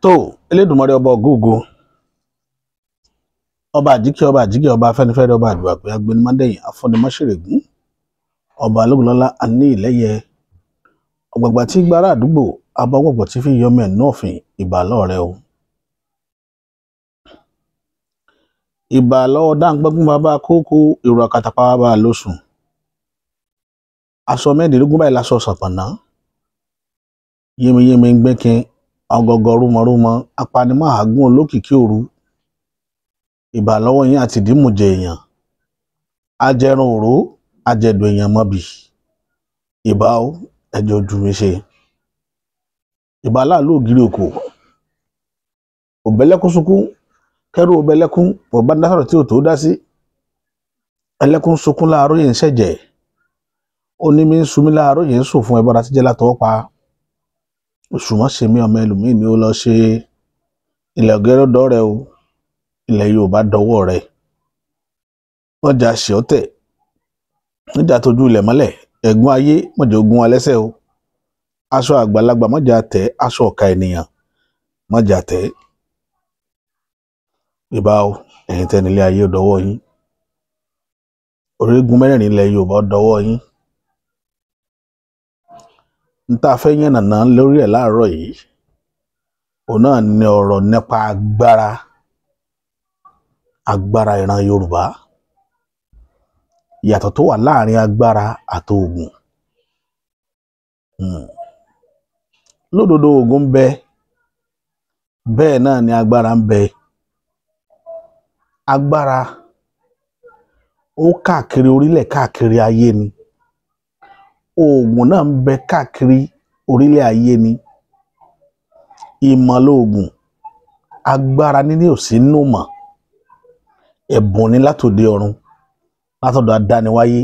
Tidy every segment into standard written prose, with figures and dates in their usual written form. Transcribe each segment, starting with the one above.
Tó Elédùmarè ọba ògóògo, ọba àjíkẹ́, ọba àjíkẹ́, ọba afẹ́nifẹ́re, ọba àdùàgbẹ́, agbẹnimádẹ́yìn, afọ́nimọ́ṣẹ̀rẹ̀gún, ọba alógunlọ́lá aní ìlẹ́yẹ, ọ̀gbàgbà tí gbára àdúgbò, abọ́gbọ̀gbọ̀ tí fi yọmọ ẹ̀ náà fìn, ìbà lọ́ọ̀rẹ́ o. Ìbà lọ́wọ́ dáńgbọ́gbọ́n bàbá kókó, èrò àkàtàpá bàbá lóṣùn. Aṣọ mẹ́rìndínlógún báyìí láṣọ ṣàpọ̀nà. Yémiyémi ń gbẹ́kin, ọgọgọ rúmọrúmọ, apanimọ̀ àágún olókìkí òru. Ìbà lọ́wọ́ yín àti ìdímùjẹ èèyàn. Ajẹrun òró, ajẹdùn èèyàn mọ́bì. Ìbà o, ẹjọ́ ojú mi ṣe. Ìbà láàlú ògiri òkò. Òbẹ́lẹ́kún sunkún, kẹ́rù òbẹ́lẹ́kún, ọ̀bá dásọ̀rọ̀ tí ò tó dá sí. Ẹlẹ́kún sunkún láàárọ̀ yìí ń ṣẹ̀jẹ̀. Ó ní mi ń sunmí láàárọ̀ yìí ń sùn fún ẹbọra tíjẹ́ látọwọ́ pa. Òṣùwọ̀n ṣe mí ọmọ ẹlòmíì ni ó lọ ṣe. Ilẹ̀ ọ̀gẹ́rẹ́ dọ́rẹ̀ o, ilẹ̀ Yorùbá dọwọ́ rẹ̀. Wọ́n jà ṣe ọ́tẹ̀, wọ́n jà tójú ilẹ̀ mọ́lẹ̀, ẹ̀gún ayé mọ̀jẹ̀ ogun wa lẹ́sẹ̀ o. Aṣọ àgbàlagbà mọ̀jà tẹ̀, aṣọ ọ̀ka ènìyàn mọ̀jà tẹ̀. Ìbà o, ẹ̀yin tẹ́ nílé ayé dọwọ́ yín. Orígun mẹ́rẹ̀ẹ̀rin ilẹ̀ Yorùbá dọwọ́ yín. N tá a fẹ́ yànnàná lórí ẹ̀ láàárọ̀ yìí, òun náà ni ọ̀rọ̀ nípa agbára, agbára ìran Yorùbá. Ìyàtọ̀ tó wà láàrin agbára àti ògùn. Lódodo ògùn ń bẹ, bẹ́ẹ̀ náà ni agbára ń bẹ. Agbára ó káàkiri orílẹ̀ káàkiri ayé ni. Òògùn náà ń bẹ káàkiri orílẹ̀ ayé ni. Ìmọ̀ lóògùn, agbára níní ò sí nínú mọ̀. Ẹ̀bùn ni látòde ọ̀run, látọ̀dọ̀ adániwáyé.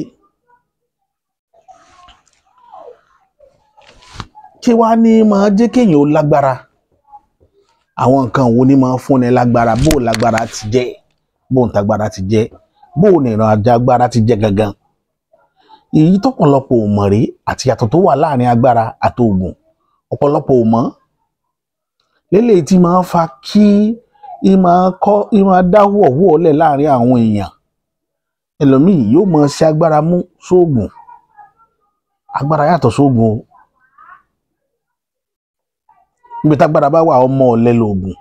Kí wá ní máa jẹ́ kéèyàn ó lágbára? Àwọn nǹkan wo ni máa fúnni lágbára? Bó lágbára ti jẹ́, bó ń tagbára ti jẹ́, bó ní ìran agbára ti jẹ́ gangan. Èyí tọ́pọ̀lọpọ̀ ò mọ̀ rí àti ìyàtọ̀ tó wà láàrin agbára àti ògùn, ọ̀pọ̀lọpọ̀ ò mọ̀. Lélẹ́yìí tí máa ń fa kí í máa kọ́ í máa dá wọ̀wọ́ lẹ̀ láàrin àwọn èèyàn. Ẹlòmíì yóò máa ṣe agbára mú sóògùn. Agbára yàtọ̀ sóògùn o. Níbi tágbára bá wà, ọmọ ọ̀lẹ lòògùn.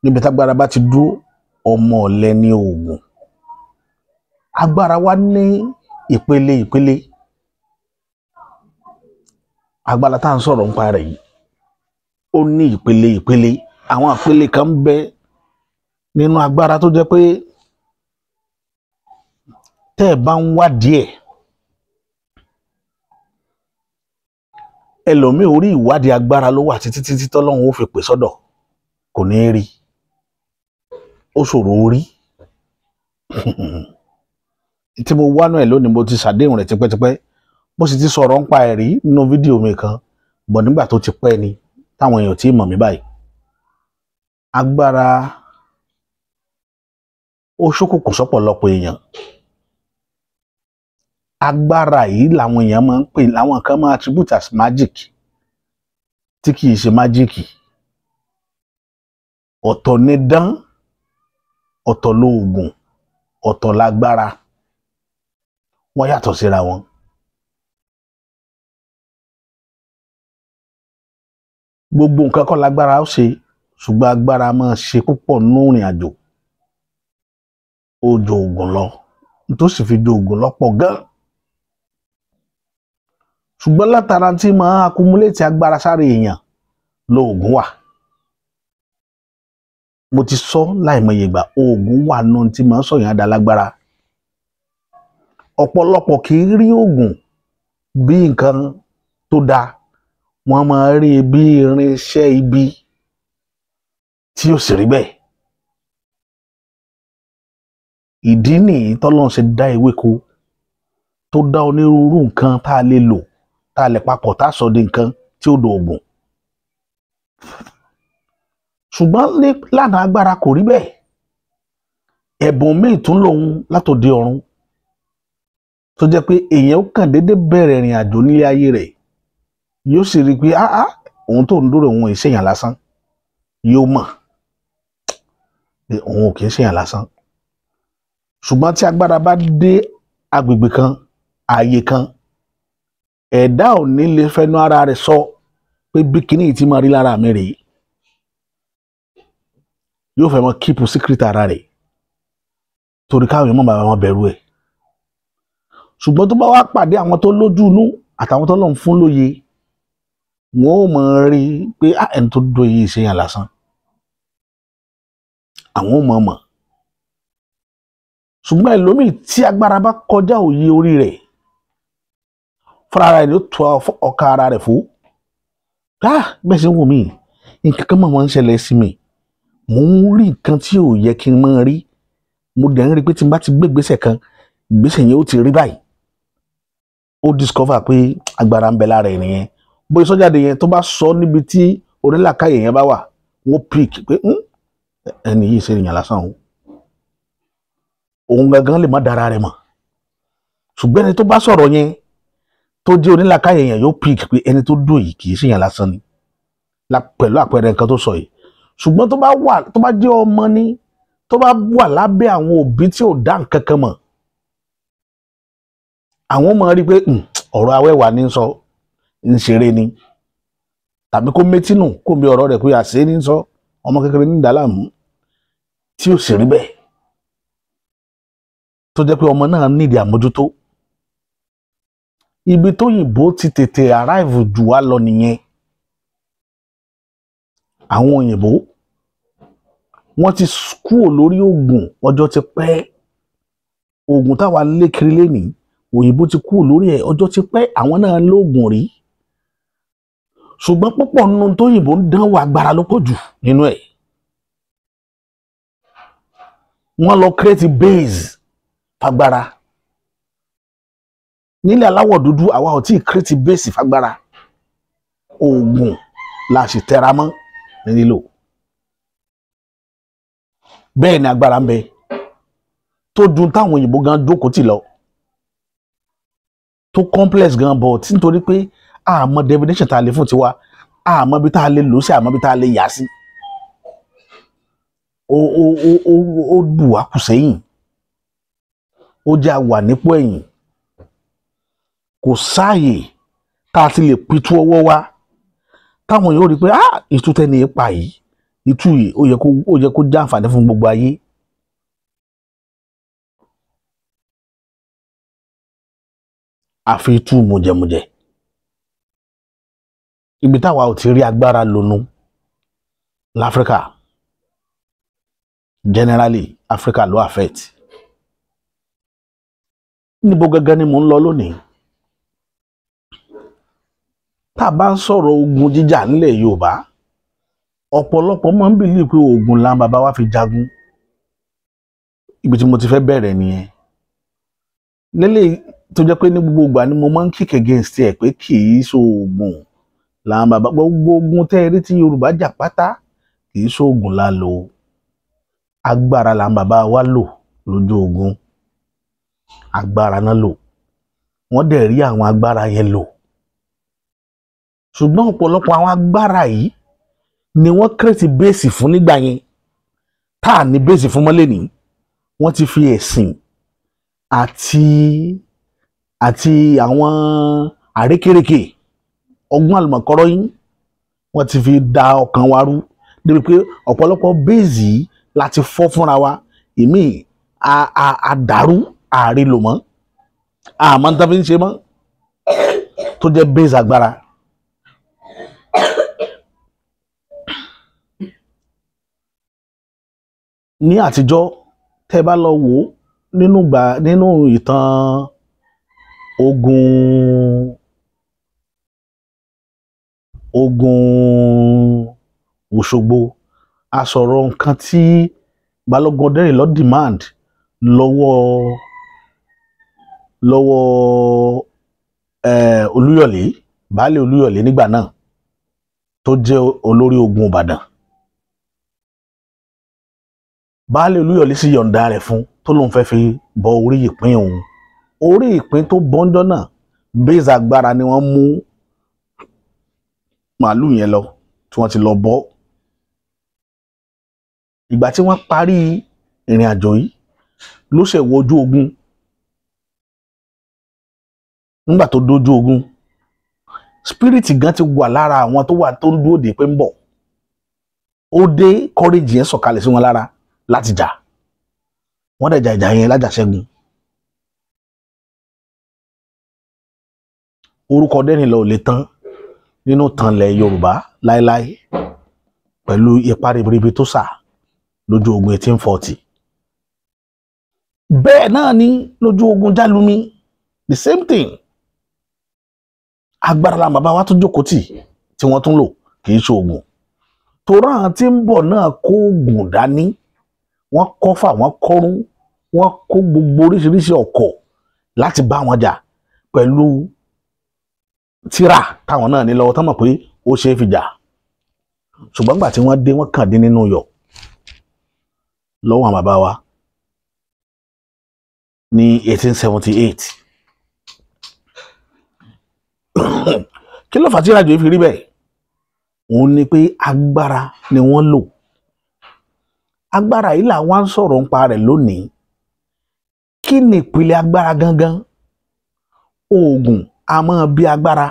Níbi tágbára bá ti dúró, ọmọ ọ̀lẹ ní òògùn. Agbára wa ní ìpele ìpele. Agbára tá à ń sọ̀rọ̀ nípa rẹ̀ yìí, ó ní ìpele ìpele. Àwọn ìpele kan ń bẹ nínú agbára tó jẹ́ pé tẹ́ ẹ̀ bá ń wádìí ẹ̀, ẹlòmíì orí ìwádìí agbára ló wà títí títí tọ́lọ́run ó fi pè sọ́dọ̀, kò ní rí. Ó ṣòro orí. Tí mo wá náà ẹ̀ lónìí, mo ti ṣàdéhùn rẹ̀ tipẹ́tipẹ́, mo sì ti sọ̀rọ̀ nípa ẹ̀ rí nínú fídíò mi kan, bọ̀ nígbà tó ti pẹ́ ni táwọn èèyàn tí mọ̀ mí báyìí. Agbára ó ṣókùnkùn sọ́pọ̀lọpọ̀ èèyàn. Agbára yìí làwọn èèyàn máa ń pè, làwọn kan máa attribute as magic, tí kì í ṣe magic. Ọ̀tọ̀ ni dán, ọ̀tọ̀ lóògùn, ọ̀tọ̀ lágbára. Wọ́n yàtọ̀ síra wọn. Gbogbo nǹkan kọ́ lágbára ó ṣe, ṣùgbọ́n agbára máa ṣe púpọ̀ nínú ìrìn àjò. Ó ju òògùn lọ, tó sì fi ju òògùn lọ pọ̀ gan. Ṣùgbọ́n látara tí máa accumulate agbára sáré èèyàn lóògùn wà. Mo ti sọ láìmọye ìgbà, òògùn wà nù tí máa sọ̀yàn dá lágbára. Ọ̀pọ̀lọpọ̀ kì í rí òògùn bí nǹkan tó dáa, wọ́n máa rí bí irinṣẹ́ ibi tí ó sì rí bẹ́ẹ̀. Ìdí nìyí tọ́lọ́run ṣe dá ewéko, tó dá onírúurú nǹkan tá a lè lò, tá a lè papọ̀, tá a sọ di nǹkan tí ó do òògùn. Ṣùgbọ́n lánàá agbára kò rí bẹ́ẹ̀. Ẹ̀bùn míì tún lòun látòde ọ̀run, tó jẹ́ pé èèyàn kàn déédé bẹ̀rẹ̀ ìrìn àjò nílé ayé rẹ̀, yóò sì rí i pé áá òun tó ń dúró òun ìṣèyàn lásán, yóò mọ̀ pé òun ò kì í ṣèyàn lásán. Ṣùgbọ́n tí agbára bá dé agbègbè kan, ààyè kan, ẹ̀dá ò ní lè fẹnu ara rẹ̀ sọ pé bí kíní yìí ti máa rí lára mi rèé. Yóò fẹ́ mọ kíìpù síkírìtì ara rẹ̀ torí káwọn èèyàn mọ̀ bàbá wọn bẹ̀rù ẹ̀. Ṣùgbọ́n tó bá wá pàdé àwọn tó lójú inú àtàwọn tó lọ́n fún lóye, wọn ò mọ̀ rí pé ẹni tó dó yìí ṣèyàn lásán, àwọn ò mọ̀ mọ̀. Ṣùgbọ́n ẹlòmíì tí agbára bá kọjá òye orí rẹ̀, fúnra rẹ̀ ló tó ọkà ara rẹ̀ fó. Bẹ́ẹ̀ ṣe ń wò mí, nǹkan kan máa ń ṣẹlẹ̀ sí mi, mò ń rí nǹkan tí ò yẹ kí n máa rí, mo dẹ̀ ń rí pé tí n bá ti gbé ìgbésẹ̀ kan, ìgbésẹ̀ yẹn ó ti rí báyìí. Ó discover pé agbára ń bẹ lára ẹ̀ nìyẹn. Bóyá sọ́jáde yẹn tó bá sọ níbi tí onílàkàyè yẹn bá wà, wọ́n pick pé ẹni yìí ṣe ènìyàn lásán o, òun gangan lè má dára rẹ̀ mọ̀. Ṣùgbọ́n ẹni tó bá sọ̀rọ̀ yẹn tó jẹ́ onílàkàyè yẹn yóò pick pé ẹni tó dùn yìí kì í ṣèyàn lásán ni, pẹ̀lú àpẹẹrẹ nǹkan tó sọ yìí. Ṣùgbọ́n tó bá wà, tó bá jẹ́ ọmọ ní, tó bá wà lábẹ́ àwọn òbí tí ò dá nǹkan kan mọ̀, àwọn máa rí pé ọ̀rọ̀ awẹ́wà ní sọ, ń ṣeré ni, tàbí kó métínù kó mi ọ̀rọ̀ rẹ̀ pé àṣẹ ní sọ, ọmọ kékeré ní ìdálàmú, tí ò sì rí bẹ́ẹ̀, tó jẹ́ pé ọmọ náà nídìí àmójútó. Ibi tóyìnbó ti tètè arrive jù wá lọ nìyẹn. Àwọn òyìnbó wọ́n ti kúrò lórí oògùn ọjọ́ ti pẹ́. Oògùn táwa lé kiri lénìí, òyìnbó ti kúrò lórí ẹ̀ ọjọ́ ti pẹ́. Àwọn náà lóògùn rí, ṣùgbọ́n púpọ̀ nínú tóyìnbó ń dánwò agbára ló pọ̀ jù nínú ẹ̀. Wọ́n lọ create base fagbára. Nílẹ̀ aláwọ̀ dúdú àwa ò tí ì create base fagbára. Oògùn la sì tẹra mọ́ ní lílò. Bẹ́ẹ̀ ni agbára ń bẹ tó dùn táwọn òyìnbó gan jókòó tì lọ, tó complex gan bọ̀ tí nítorí pé àmọ́ definition tá a lè fún tiwa, àmọ́ bí tá a lè lò sí, àmọ́ bí tá a lè yà sí, ó bù wá kù sẹ́yìn, ó jẹ́ àwà nípò ẹ̀yìn. Kò sáàyè tá a ti lè pitú ọwọ́ wa táwọn yóò rí pé ìtú tẹ́ni pa yìí, ìtú yìí ó yẹ kó jẹ́ àǹfààní fún gbogbo ayé. Àfi itú mùjẹ̀mùjẹ̀. Ibi táwa ò ti rí agbára lónú láfíríkà, generally Africa ló affect. Níbo gangan ni mò ń lọ lónìí? Tá a bá ń sọ̀rọ̀ ogun jíjà nílẹ̀ Yorùbá, ọ̀pọ̀lọpọ̀ máa ń bìlí pé ogun la bàbá wa fi jagun. Ibi tí mo ti fẹ́ bẹ̀rẹ̀ nìyẹn. Lélẹ̀ tó jẹ́ pé ní gbogbo ìgbà ni mo máa ń kick against ẹ̀ pé kì í ṣoògùn la bàbá. Gbogbo ogun tẹ́ ẹ rí tí Yorùbá jà pátá kì í ṣoògùn la lò, agbára la bàbá wa lò lójú ogun, agbára náà lò, wọ́n dẹ̀ rí àwọn agbára yẹn lò. Ṣùgbọ́n ọ̀pọ̀lọpọ̀ àwọn agbára yìí ni wọ́n kírètì bẹ́ẹ̀sì fún nígbà yẹn, tá à ní bẹ́ẹ̀sì fún mọ́lẹ̀ ní. Wọ́n ti fi ẹ̀sìn àti àwọn àrékérekè ọgbọ́n àlùmọ̀kọ́rọ́ yín, wọ́n ti fi da ọkàn wa rú débi pé ọ̀pọ̀lọpọ̀ bẹ́ẹ̀sì yìí láti fọ́ fúnra wa. Ìmí àdàrú ààrẹ lò mọ́, àmọ́ ní tá fi ń ṣe mọ́, tó jẹ́ bẹ́ẹ̀sì agbára. Ní àtijọ́ tẹ́ bá lọ wò nínú ìtàn ogun Òṣogbo, a sọ̀rọ̀ nǹkan tí Balógun Ọdẹ́rìnlọ demand lọ́wọ́ Olúyọ̀lé, baálé Olúyọ̀lé nígbà náà tó jẹ́ olórí ogun Ìbàdàn. Baálé Olúyọ̀lé sì yọ̀ǹda rẹ̀ fún, tó lóun fẹ́ fi bọ orí ìpín òun. Orí ìpín tó bọ́njọ́ náà, bẹ́ẹ̀sì agbára ni wọ́n mú màálù yẹn lọ, tí wọ́n ti lọ bọ́. Ìgbà tí wọ́n parí ìrìn àjò yìí ló ṣe wọ ojú ogun. Nígbà tó dójú ogun, spirit gan ti wà lára àwọn tó wà tó ń dúró dè pé ń bọ̀. Ó dé, courage yẹn sọ̀kalẹ̀ sí wọn lára láti jà. Wọ́n dẹ̀ jà ìjà yẹn lájàṣẹ́gun. Orúkọ Ọdẹ́rìnlọ ò lè tán nínú ìtànlẹ̀ Yorùbá láéláé pẹ̀lú ipa ribiribi tó sà lójú ogun 1840. Bẹ́ẹ̀ náà ni lójú ogun Jálumi, the same thing. Agbára la bàbá wa tún jókòó tì tí wọ́n tún lò, kì í ṣe oògùn. Torí àwọn tí ń bọ̀ náà kó oògùn dání, wọ́n kọ́fà, wọ́n kọ́rún, wọ́n kó gbogbo oríṣiríṣi ọ̀kọ̀ láti bá wọn jà pẹ̀lú tírà táwọn náà ní lọ́wọ́ tán mọ̀ pé ó ṣe é fi jà. Ṣùgbọ́n gbà tí wọ́n dé, wọ́n kàn dín nínú yọ̀ lọ́wọ́ àwọn bàbá wa ní 1878. Kí ló fà tí ìrìnàjò yìí fi rí bẹ́ẹ̀? Òun ni pé agbára ni wọ́n lò. Agbára yìí là wá ń sọ̀rọ̀ nípa rẹ̀ lónìí. Kí ni ìpìlẹ̀ agbára gangan? Oògùn a máa bí agbára.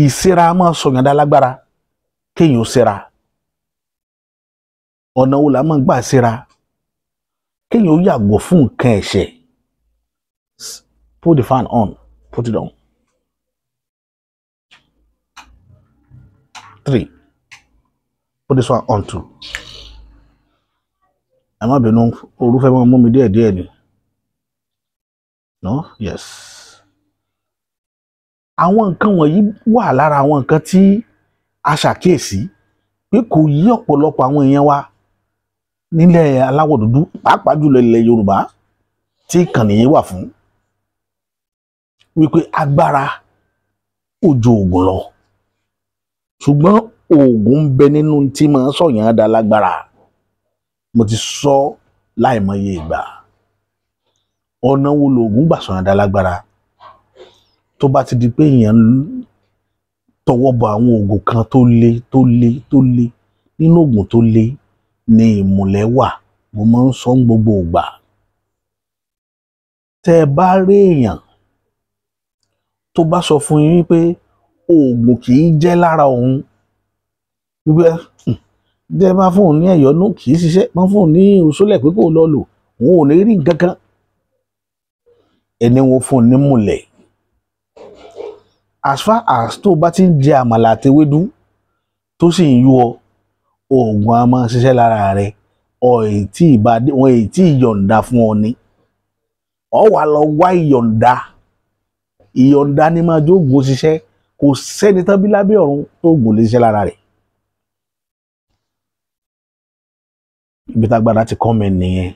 Ìsera a máa sọ̀yàn dá lágbára. Kéèyàn ó sera. Ọ̀nà wo la máa gbà sera? Kéèyàn ó yàgò fún nǹkan ẹ̀ṣẹ̀. Put the fan on. Put it on. 3. Put this one on too. Ẹ má bínú, ooru fẹ́ máa mú mi díẹ̀ díẹ̀ ni. No? Yes. Àwọn nǹkan wọ̀nyí wà lára àwọn nǹkan tí a ṣàkíyèsí pé kò yí ọ̀pọ̀lọpọ̀ àwọn èèyàn wa nílẹ̀ aláwọ̀ dúdú, pàápàá jùlọ ilẹ̀ Yorùbá tí ìkànnì yìí wà fún, wípé agbára ó ju oògùn lọ. Ṣùgbọ́n oògùn ń bẹ nínú tí máa ń sọ̀yàn dá lágbára. Mo ti sọ láìmọye ìgbà. Ọ̀nà wo lòògùn gbà sọ̀yàn dá lágbára? Tó bá ti di pé èèyàn ń tọwọ́ bọ àwọn oògùn kan tó le tó le tó le, nínú oògùn tó le ni ìmùlẹ̀ wà. Mo máa ń sọ gbogbo ìgbà. Tẹ́ ẹ bá rí èèyàn tó bá sọ fún yín pé oògùn kì í jẹ́ lára òun, wípé tẹ́ ẹ bá fún òun ní ẹ̀yọ́nú kì í ṣiṣẹ́, bá fún òun ní òṣòlẹ̀ pé kò lọ lò, òun ò ní rí nǹkan kan, ẹni wọn fún un ní mùlẹ̀. As far as tó bá ti ń jẹ àmàlà àti ewédú tó sì ń yú ọ, oògùn a máa ṣiṣẹ́ lára rẹ. Wọn èyí tí ìyọ̀ǹda fún ọ ni. Ọ wà lọ wá ìyọ̀ǹda. Ìyọ̀ǹda ni máa jó oògùn ṣiṣẹ́. Kò sẹ́ni tán bí lábẹ́ ọ̀run tó oògùn lè ṣiṣẹ́ lára rẹ̀. Ibi tágbára ti kọ́ mi nìyẹn.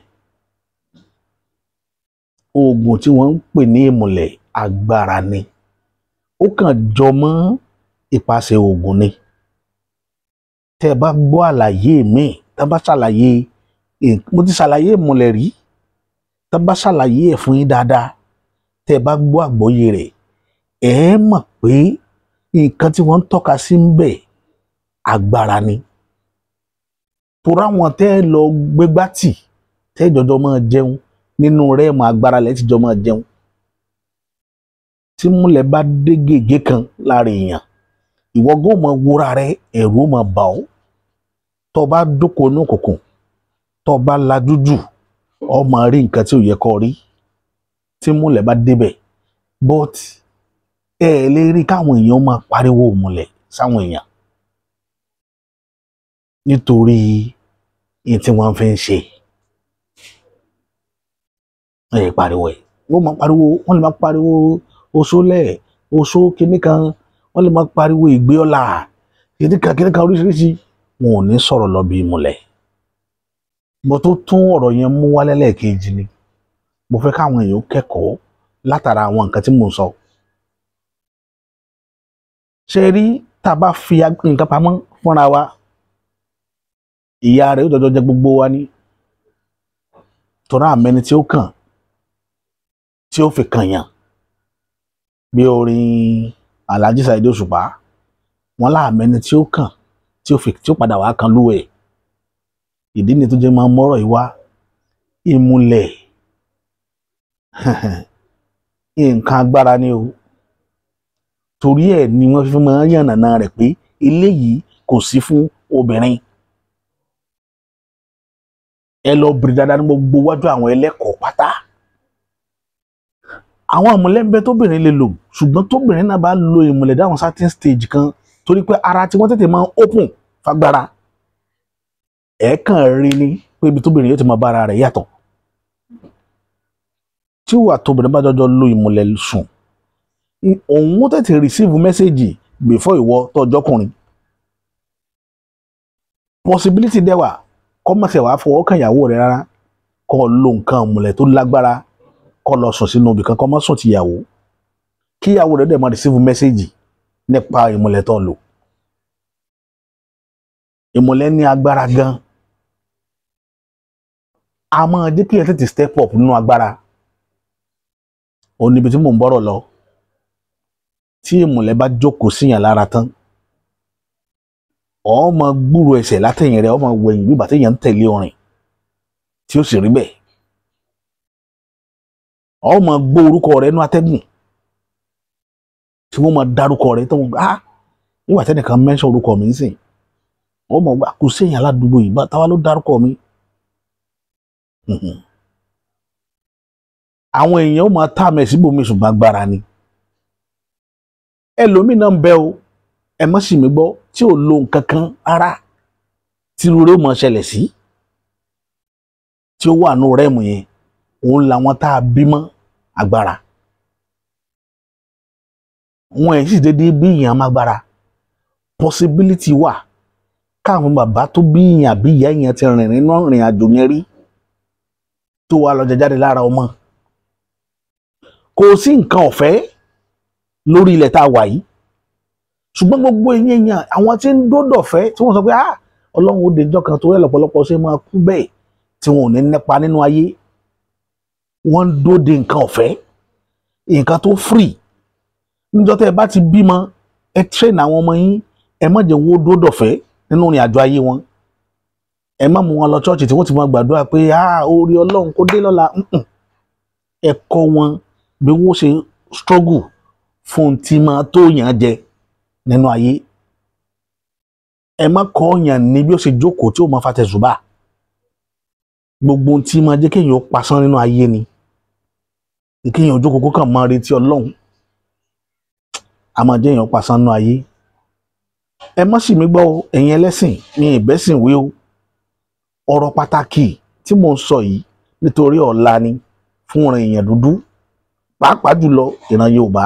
Oògùn tí wọ́n ń pè ní ìmùlẹ̀ agbára ni. Ó kàn jọ mọ́ ìpasẹ̀ oògùn ni. Tẹ́ ẹ bá gbọ́ àlàyé mi, tá bá ṣàlàyé, mo ti ṣàlàyé ìmùlẹ̀ rí, tá bá ṣàlàyé ẹ̀ fún yín dáadáa, tẹ́ ẹ bá gbọ́ àgbọ́yé rẹ̀, ẹ mọ̀ pé nǹkan tí wọ́n ń tọ́ka sí ń bẹ̀ agbára ni. Torí àwọn tẹ́ ẹ lọ gbégbá tì, tẹ́ ẹ jọjọ máa jẹun nínú rẹ́ẹ̀mù agbára lẹ́ ti jọ máa jẹun. Tí múlẹ̀ bá dé gègé kan lára èèyàn, ìwọ gan máa wúra rẹ, ẹ̀rù ó máa bà ọ́. Tó bá dóko inú òkùnkùn, tó bá lajú jù, ọ máa rí nǹkan tí ò yẹ kó rí. Tí múlẹ̀ bá débẹ̀, but ẹ lè rí káwọn èèyàn máa pariwo múlẹ̀ sáwọn èèyàn nítorí ní tí wọ́n fi ń ṣe. Ẹ pariwo ẹ̀, wọ́n máa pariwo, wọ́n lè máa pariwo oṣólẹ̀, oṣó kinní kan, wọ́n lè máa pariwo ìgbé ọlá, kinní kan kinní kan oríṣiríṣi. Wọn ò ní sọ̀rọ̀ lọ bí ìmùlẹ̀. Mo tó tún ọ̀rọ̀ yẹn mú wálẹ̀ lẹ́ẹ̀kejì ni. Mo fẹ́ káwọn èèyàn kẹ́kọ̀ọ́ látara àwọn nǹkan tí mò ń sọ. Ṣé rí, tá a bá fi nǹkan pamọ́ fúnra wa, ìyá rẹ̀ ó jọjọ jẹ gbogbo wa ní. Tọ́ra àmẹ́ni tí ó kàn, tí ó fi kàn yàn. Bí orin Alhaji Saheed Òṣùpá, Wọn láàmẹni tí ó kàn tí ó fi tí ó padà wá kan lú ẹ̀. Ìdí ni tó jẹ́ máa mọ́rọ̀ yìí wá. Ìmùlẹ̀ nǹkan agbára ni o. Torí ẹ̀ ni wọ́n fi máa ń yànnàná rẹ̀ pé eléyìí kò sí fún obìnrin. Ẹ lọ bìrì dáadáa ní gbogbo wájú àwọn ẹlẹ́kọ̀ọ́ pátá. Àwọn ìmùlẹ̀ ń bẹ tóbìnrin lè lò, ṣùgbọ́n tóbìnrin náà bá lo ìmùlẹ̀ dáwọn certain stage kan, torí pé ara tí wọ́n tètè máa ń open fagbára, ẹ̀ kàn rí ni pé ibi tóbìnrin yóò ti máa bára rẹ̀ yàtọ̀. Tí wà tóbìnrin bá jọjọ lo ìmùlẹ̀ sùn, òun ó tètè receive message before ìwọ tọjọkùnrin. Possibility dẹ̀ wà kọ́mọ̀sẹ̀ wàá fọwọ́ kan ìyàwó rẹ̀ rárá, kó lo nǹkan ìmùlẹ̀ tó lágbára, kó lọ sùn sínú ibìkan, kó má sùn tìyàwó, kí ìyàwó rẹ̀ dẹ̀ máa receive message nípa ìmùlẹ̀ tó lò. Ìmùlẹ̀ ní agbára gan, a máa jẹ́ kí ẹ tètè step up nínú agbára. Ó níbi tí mò ń bọ̀rọ̀ lọ. Tí ìmùlẹ̀ bá jókòó síyàn lára tán, ó máa gbúrò ẹsẹ̀ látẹ̀yìn rẹ̀, ó máa wẹ̀yìn bí bàtẹ́yìn ń tẹ̀lé orin tí ó sì rí bẹ́ẹ̀. Ó máa gbọ́ orúkọ rẹ̀ nínú atẹ́gùn tí wọ́n máa dárúkọ rẹ̀ tó ń gbà á nígbà tẹ́nìkan mẹ́ńsàn orúkọ mi ń sìn, ó máa gbà kó séèyàn aládùúgbò yìí bá táwa ló dárúkọ mi. Àwọn èèyàn ó máa tá àmì síbòmí, ṣùgbọ́n agbára ni. Ẹlòmíì náà ń bẹ o, ẹ má sì mí gbọ́, tí ò lo nǹkan kan rárá tí irú rẹ̀ ó máa ṣẹlẹ̀ sí, tí ó wà nù rẹ́ẹ̀mù yẹn, òun làwọn tá a bímọ agbára. Wọn ẹ̀ sì déédéé bí èèyàn mágbára. Possibility wà káwọn bàbá tó bí èèyàn àbí ìyá èèyàn ti rìn nínú ìrìn àjò yẹn rí, tó wà lọ jẹjáde lára ọmọ. Kò sí nǹkan ọ̀fẹ́ lórí ilẹ̀ tá a wà yìí, ṣùgbọ́n gbogbo èèyàn àwọn tí ń dódò fẹ́ tí wọ́n sọ pé ah Ọlọ́run ó de ìjọ kan, torí ẹ̀ lọ́pọ̀lọpọ̀ ṣe máa kú bẹ́ẹ̀ tí wọn ò ní nípa nínú ayé. Wọ́n ń dóde nǹkan ọ̀fẹ́, nǹkan tó free. Níjọ́ tẹ́ ẹ bá ti bímọ, ẹ train àwọn ọmọ yín, ẹ má jẹ́ wọ́n dódò fẹ́ nínú ìrìn àjò ayé wọn. Ẹ má mú wọn lọ chọ́ọ̀chì tí wọ́n ti máa gbàdúrà pé ah orí Ọlọ́run kó dé lọ́la. Ẹ kọ́ wọn bí wọ́n ṣe struggle fún tí máa tó yàn jẹ nínú ayé. Ẹ má kọ́ yàn ní bí ó ṣe jókòó tí ó máa fa tẹ̀sùbà. Gbogbo ohun tí máa jẹ́ kéèyàn pasán nínú ayé ni kéèyàn jókòó kó kàn máa retí Ọlọ́run, a máa jẹ́ èèyàn pasán nínú ayé. Ẹ má sì mí gbọ́ o, ẹ̀yin ẹlẹ́sìn mi ìbẹ́sìn wí o. Ọ̀rọ̀ pàtàkì tí mò ń sọ yìí nítorí ọ̀la ni fún ìran èèyàn dúdú, pàápàá jùlọ ìran Yorùbá.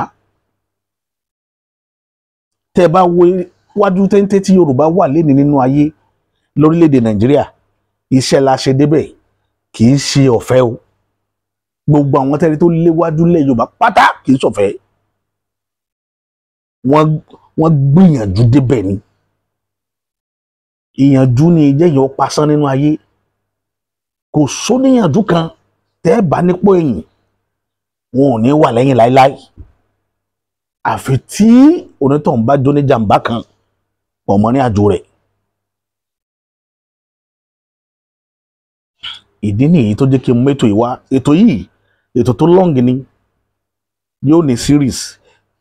Tẹ́ bá wo wájú téńté tí Yorùbá wà léni nínú ayé lórílẹ̀‐èdè Nàìjíríà, iṣẹ́ la ṣe débẹ̀, kì í ṣe ọ̀fẹ́ o. Gbogbo àwọn tẹ́lẹ̀ tó léwájú lẹ̀ Yorùbá pátá kì í ṣọ̀fẹ́. Wọ́n gbìyànjú débẹ̀ ni. Ìyànjú ni jẹ́yìn ó pasán nínú ayé. Kò sóníyànjú kan tẹ́ bá nípò ẹ̀yìn, wọn ò ní wà lẹ́yìn láéláé, àfi tí onítọ̀hún bá jó ní jàǹbá kan pọ̀ mọ́ ní àjò rẹ̀. Ìdí nìyí tó jẹ́ kí n mú ètò yìí wá. Ètò yìí ètò tó lọ́ǹgì ni, yóò ní series,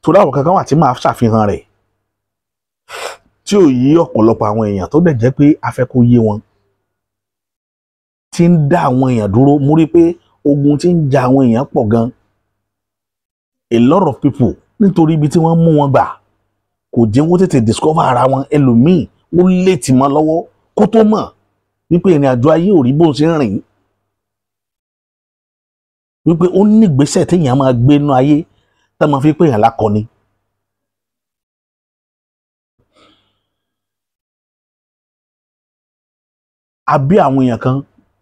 torí àwọn kankan wà tí màá ṣàfihàn rẹ̀ tí ò yí ọ̀pọ̀lọpọ̀ àwọn èèyàn, tó dẹ̀ jẹ́ pé a fẹ́ kó yé wọn, tí ń dá àwọn èèyàn dúró. Mú rí pé ogun tí ń ja àwọn èèyàn pọ̀ gan. A lot of people, nítorí ibi tí wọ́n mú wọn gbà kò jẹ́ wọ́n tètè discover ara wọn. Ẹlòmíì ó lè tì mọ́ lọ́wọ́ kó tó mọ̀ wípé ìrìn àjò ayé ò rí bó ń ṣe ń rìn, wípé ó ní ìgbésẹ̀ téèyàn máa gbé nínú ayé tá máa fi pé èèyàn lákọni. Àbí àwọn èèyàn kan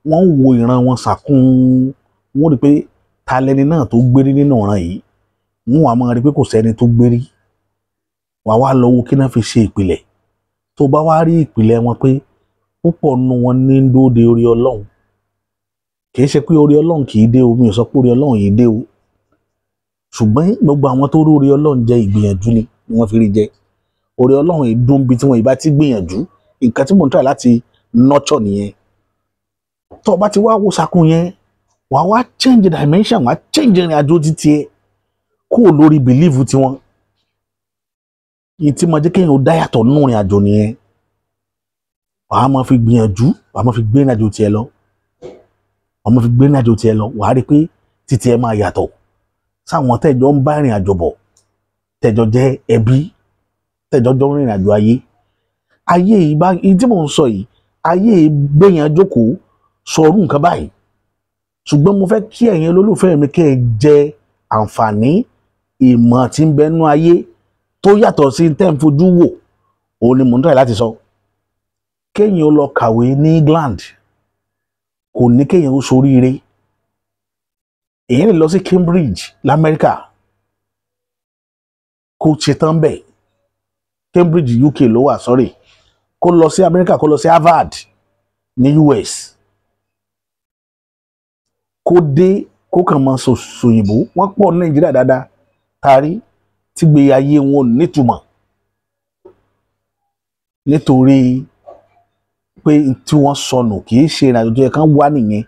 wọ́n ń wo ìran wọn sàkún, wọ́n rí pé ta lẹni náà tó gbérí nínú ìran yìí, wọ́n wàá máa rí pé kò sẹ́ni tó gbérí. Wàá wá lọ wo kí náà fi ṣe ìpìlẹ̀. Tó bá wá rí ìpìlẹ̀ wọn pé púpọ̀ nínú wọn ní ń dóde orí Ọlọ́run. Kì í ṣe pé orí Ọlọ́run kì í dé o, mi ò sọ pé orí Ọlọ́run yìí dé o, ṣùgbọ́n gbogbo àwọn tó rí orí Ọlọ́run jẹ ìgbìyànjú ni wọ́n fi rí jẹ. Oore Ọlọ́run ìdún bíi tí wọn ìbá ti gbìyànjú. Nǹkan tí mò ń try láti nurture nìyẹn. Tó o bá ti wá wo sàkún yẹn, wàá wá change dimension, wàá change ìrìn àjò títí ẹ kúrò lórí belief tiwọn. Yìí tí mo jẹ́ kéèyàn ó dá yàtọ̀ nínú ìrìn àjò nìyẹn. Wàá máa fi gbìyànjú, wàá máa fi gbé ìrìn àjò tiẹ̀ lọ, wàá máa fi gbé ìrìn àjò tiẹ̀ lọ. Wàá rí i pé títí ẹ máa yàtọ̀ sáwọn tẹ́jọ́ ń bá ìrìn àjò bọ̀, tẹ́jọ́ jẹ́ ẹbí, tẹ́jọ́ jọ ń rìnrìn àjò ayé. Ayé yìí bá yìí tí mò ń sọ yìí, ayé yìí gbẹ̀yàn jókòó sọrú nǹkan báyìí. Ṣùgbọ́n mo fẹ́ kí ẹ̀yin olólùfẹ́ mi kẹ́ ẹ jẹ àǹfààní ìmọ̀ tí ń bẹ nú ayé tó yàtọ̀ sí tẹ́ ń fojú wò. Òun ni mò ń try láti sọ. Kéèyàn ó lọ kàwé ní England kò ní kéèyàn ó soríire. Èyàn lè lọ sí Cambridge l'Amẹ́ríkà kó ṣetán bẹ́ẹ̀. Cambridge UK ló wà, sorry. Kó lọ sí Amẹ́ríkà, kó lọ sí Harvard ní US, kó dé kó kàn máa sòyìnbó. Wọ́n pọ̀ ní Nàìjíríà dáadáa tarí tí gbé ayé wọn ò nítumọ̀ nítorí pé tí wọ́n sọnù kì í ṣe ìrìnàjò tó yẹ kán wá nìyẹn.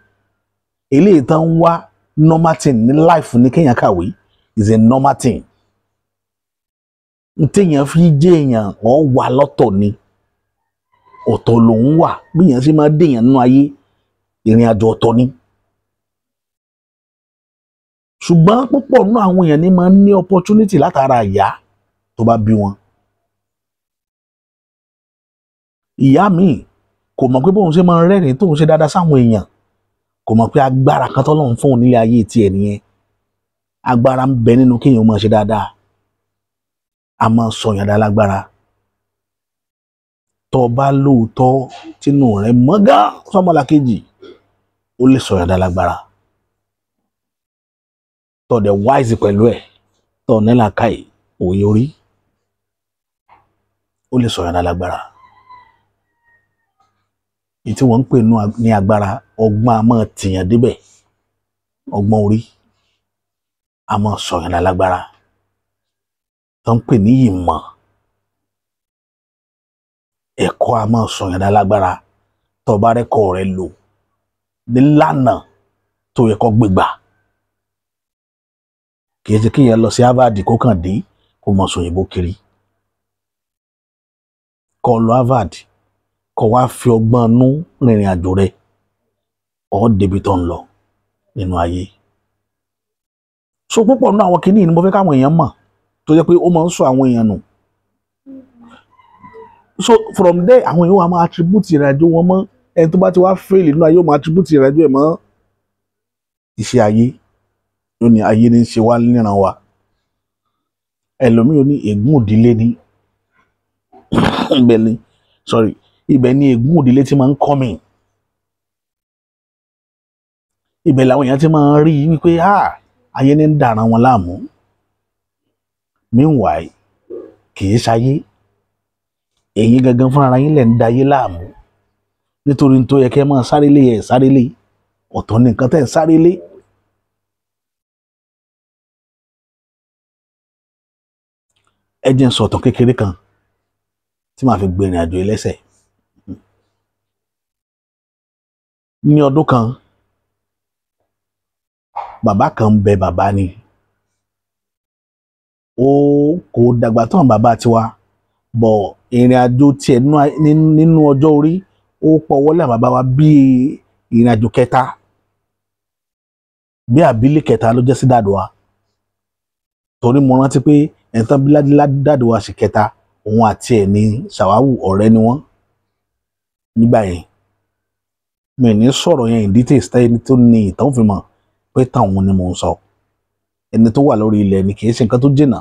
Eléyìí tán ń wá normal thing ní life ní kéèyàn kàwé is a normal thing. N téèyàn fi jẹ́ èèyàn ọ̀ wà lọ́tọ̀ ni, ọ̀tọ̀ lòún wà. Bí èèyàn ṣe máa déèyàn nínú ayé, ìrìn àjò ọ̀tọ̀ ni. Ṣùgbọ́n púpọ̀ nínú àwọn èèyàn ní máa ń ní opportunity látara ìyá tó bá bí wọn. Ìyá mi kò mọ̀ pé bóun ṣe máa ń rẹ́rìn-ín tóun ṣe dáadáa sáwọn èèyàn, kò mọ̀ pé agbára kan tọ́lọ́run fún òun nílé ayé tiẹ̀ nìyẹn. Agbára ń bẹ nínú kéèyàn máa ṣe dáadáa, a máa sọyàn dá lágbára. Tó o bá lóòótọ́ tínú rẹ mọ́ gán sọ́mọlàkejì, ó lè sọyàn dá lágbára. Tó o dẹ̀ wáìsì pẹ̀lú ẹ̀, tó o nílà káì òye orí, ó lè sọyàn dá lágbára. Èyí tí wọ́n ń pè ní agbára, ọgbọ́n a máa tìyàn débẹ̀, ọgbọ́n orí a máa sọyàn dá lágbára. Tó ń pè ní ìmọ̀, ẹ̀kọ́ a máa sọyàn dá lágbára. Tó o bá rẹ́kọ̀ọ́ rẹ lò nílànà tó yẹ kó gbégbà. Kì í ṣe kéèyàn lọ sí Harvard kó kàn dé kó mọ sòyìnbó kiri. Kó lọ Harvard kó wá fi ọgbọ́n nú rìnrìn àjò rẹ, ọ̀ débi tó ń lọ nínú ayé. So púpọ̀ nínú àwọn kinní ni mo fẹ́ káwọn èèyàn mọ̀ tó jẹ́ pé ó máa ń sọ àwọn èèyàn nù. So from there àwọn èèyàn wa máa attribute ìrìnàjò wọn mọ́ ẹni tó bá ti wá fail nínú ayé, ó máa attribute ìrìnàjò ẹ̀ mọ́ iṣẹ́ ayé. Ó ní ayé ní í ṣe wá níran wa. Ẹlòmíì ó ní ègún òdílé ní ibẹ̀ ni, sorry, ibẹ̀ ni ègún òdílé ti máa ń kọ́ mi. Ibẹ̀ làwọn èèyàn ti máa ń rí wípé ayé ní ń dàran wọn láàmú. Meanwhile kì í ṣayé, ẹ̀yin gangan fúnra yín lẹ̀ ń dayé láàmú. Nítorí tó yẹ kẹ́ máa sáré lé ẹ̀ sáré lé, ọ̀tọ̀ ní nǹkan tẹ́ ń sáré lé. Ẹ jẹ́ n sọ̀tàn kékeré kan tí màá fi gbé ìrìn àjò yìí lẹ́sẹ̀. Ní ọdún kan, bàbá kan ń bẹ, bàbá ni. Ó kò dàgbà tán bàbá tiwa, bọ̀ ìrìn àjò tiẹ̀ nínú ọjọ́ orí ó pọ̀wọ́lé bàbá wa bíi ìrìn àjò kẹta, bí àbílẹ̀ kẹta ló jẹ́ sí dàdú wa. Torí mo rántí pé ẹ̀ńtán bí dàdú wa sì kẹta, òun àti ẹ̀ ní Ṣàwáwù ọ̀rẹ́ ni wọ́n nígbà yẹn. Mi ní sọ̀rọ̀ yẹn in details tẹ́ni tó ní ìtàn fi mọ̀ pé táwọn ni mò ń sọ. Ẹni tó wà lórí ilẹ̀ ni, kì í ṣe nǹkan tó jìnnà.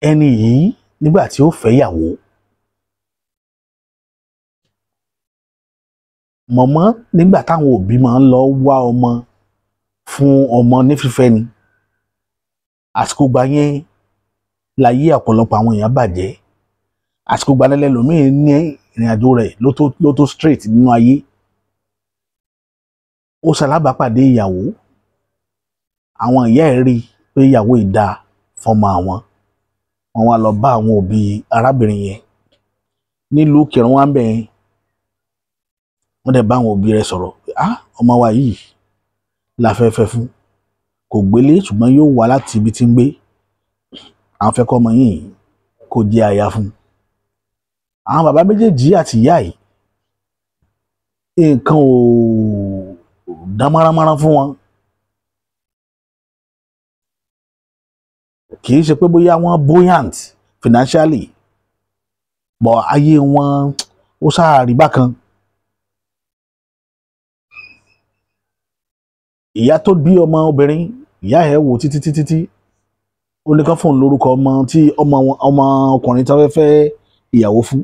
Ẹni yìí nígbà tí ó fẹ́ yàwó, mọ̀mọ́ nígbà táwọn òbí máa ń lọ wá ọmọ fún ọmọ ní fífẹ́ ni. Àsìkò gba yẹn láyé ọ̀pọ̀lọpọ̀ àwọn èèyàn bàjẹ́. Àsìkò gba lẹ́lẹ́ lòmíì ní ìrìn àjò rẹ̀ ló tó straight nínú ayé. Ó ṣalábàápàdé ìyàwó. Àwọn ìyá ẹ̀ rí pé ìyàwó ìdá fọmọ àwọn. Wọ́n wá lọ bá àwọn òbí arábìnrin yẹn nílùú Ìkìrun wá ń bẹ̀ yẹn. Wọ́n dẹ̀ bá àwọn òbí rẹ̀ sọ̀rọ̀ pé ah, ọmọ wa yìí la fẹ́ fẹ́ fún, kò gbélé ṣùgbọ́n yóò wá láti ibi tí ń gbé, àwọn fẹ́ kọ́ ọmọ yìí kó jẹ́ aya fún. Àwọn bàbá méjèèjì àti ìyá yìí nǹkan ò dán mọ́ránmọ́rán fún wọn. Kì í ṣe pé bóyá wọ́n buoyant financially, but ayé wọn ó sáà rí bákan. Ìyá tó bí ọmọ obìnrin, ìyá ẹ̀ wò títí títí tí ó ní kán fún un lórúkọ ọmọ tí ọmọ ọkùnrin tí wọ́n fẹ́ fẹ́ ìyàwó fún,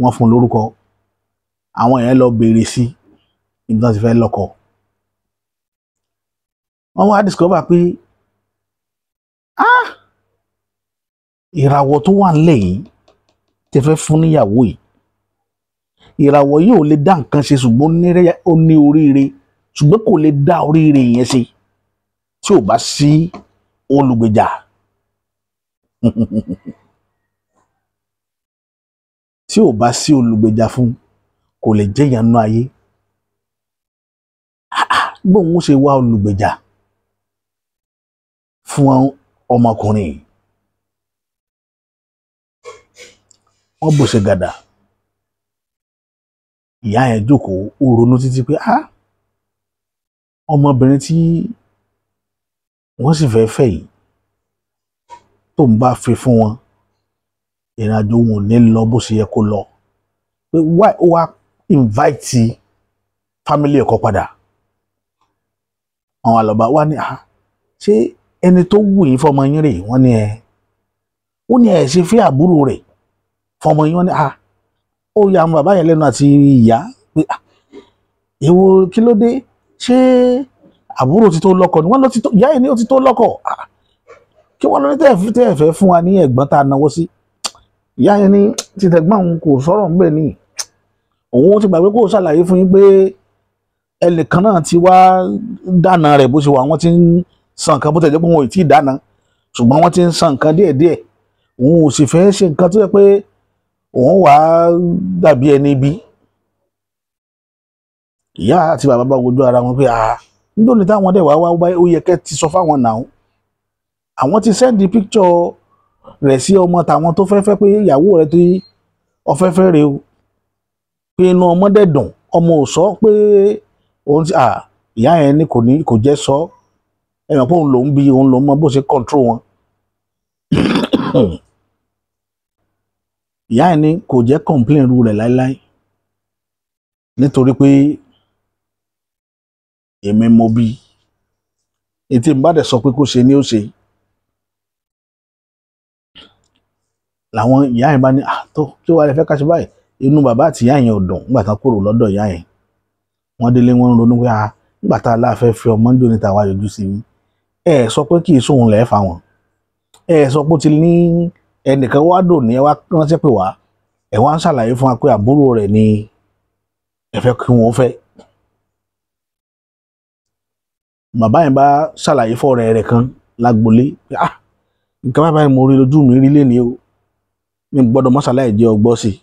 wọ́n fún un lórúkọ. Àwọn yẹn lọ béèrè sí ibi tí wọ́n ti fẹ́ lọ́kọ. Wọ́n wá discover pé ah, ìràwọ̀ tó wà nílẹ̀ yìí tẹ́ fẹ́ fún níyàwó yìí, ìràwọ̀ yìí ò lè dá nǹkan ṣe, ṣùgbọ́n ó ní oríire, ṣùgbọ́n kò lè dá oríire yẹn ṣe tí ò bá sí olùgbèjà. Tí ò bá sí olùgbèjà fún, kò lè jẹ́yàn nínú ayé. Bóun ṣe wá olùgbèjà fún ọmọkùnrin yìí, wọ́n bò ṣe gàdà. Ìyá yẹn jókòó, ó ronú títí pé ah, ọmọbìnrin tí wọ́n sì fẹ́ fẹ́ yìí, tó ń bá fi fún wọn, ìrìnàjò wọn ò ní lọ bó ṣe yẹ kó lọ. Pé why ó wá invite family ẹ̀kọ́ padà. Àwọn àlọ́bà wá ní ah, ṣé ẹni tó wù yín fọmọ yín rè? Wọ́n ní ẹ. Ó ní ẹ ṣe fẹ́ àbúrò rẹ̀ fọmọ yín. Wọ́n ní ah, ó ya àwọn bàbá yẹn lẹ́nu àti ìyá pé ah, èwo kí ló dé? Ṣé àbúrò ti tó lọ́kọ ni? Wọ́n ló ti tó, ìyá yẹn ni ó ti tó lọ́kọ. Kí wọ́n lọ ní tẹ́ẹ̀ fẹ́ fún wa ní ẹ̀gbọ́n tá a náwó sí? Ìyá yẹn ní títẹ̀gbọ́n òun kò sọ̀rọ̀ ńbẹ̀ ni, òun ti gbàgbé kó ṣàlàyé fún yín pé ẹnìkan náà ti wá dáná rẹ̀ bó ṣe wà, wọ́n ti ń san nǹkan bó tẹ̀ jẹ́ pé wọn ò tí ì dáná, ṣùgbọ́n wọ́n ti ń san nǹkan díẹ̀díẹ̀. Òun ò sì fẹ́ ṣe nǹkan tó yẹ pé òun wàá dàbí ẹni bí. Ìyá àti bàbá bá wojú ara wọn pé ah, nítorí táwọn dẹ̀ wá wá ó yẹ kẹ́ ti sọ fáwọn náà, àwọn ti sẹ́ndì píkṣọ̀ rẹ̀ sí ọmọ tàwọn tó fẹ́ fẹ́ pé ìyàwó rẹ̀ tó ọfẹ́ fẹ́ rè o, pé inú ọmọ dẹ̀ dùn, ọmọ ò sọ pé òun ti ah, ìyá yẹn ní kò ní kò jẹ́ sọ, ẹ mọ̀ pé òun lòún bí, òun lòún mọ bó ṣe control wọn. Ìyá yẹn ní kò jẹ́ complain ru rẹ̀ láéláé, nítorí pé èmi mo bí, ètí n bá dẹ̀ sọ pé kó ṣe ni ó ṣe. Làwọn ìyá yẹn bá ní ah, tó kí wàá lè fẹ́ ká ṣe báyìí? Inú bàbá àti ìyá yẹn ò dùn nígbà tán kúrò lọ́dọ̀ ìyá yẹn. Wọ́n délé, wọ́n ń ronú pé ah, nígbà tá a láfẹ́ fi ọmọ ń jò níta wá yọjú sí i, ẹ sọ pé kì í sóhun lẹ́ẹ̀ fà wọ́n, ẹ sọ pé ó ti ní ẹnìkan wá dò ní, ẹ wá ránṣẹ́ pé wá, ẹ wá ń ṣàlàyé fún wa pé àbúrò rẹ̀ ni ẹ fẹ́ kí wọ́n fẹ́. Bàbá yẹn bá ṣàlàyé fọ́ọ̀rẹ́ rẹ̀ kan lágbolé pé ah, nǹkan báyìí báyìí mo rí lójú mi rí léni o, mi gbọ́dọ̀ mọ́sálàyé jẹ́ ọgbọ́ sí i.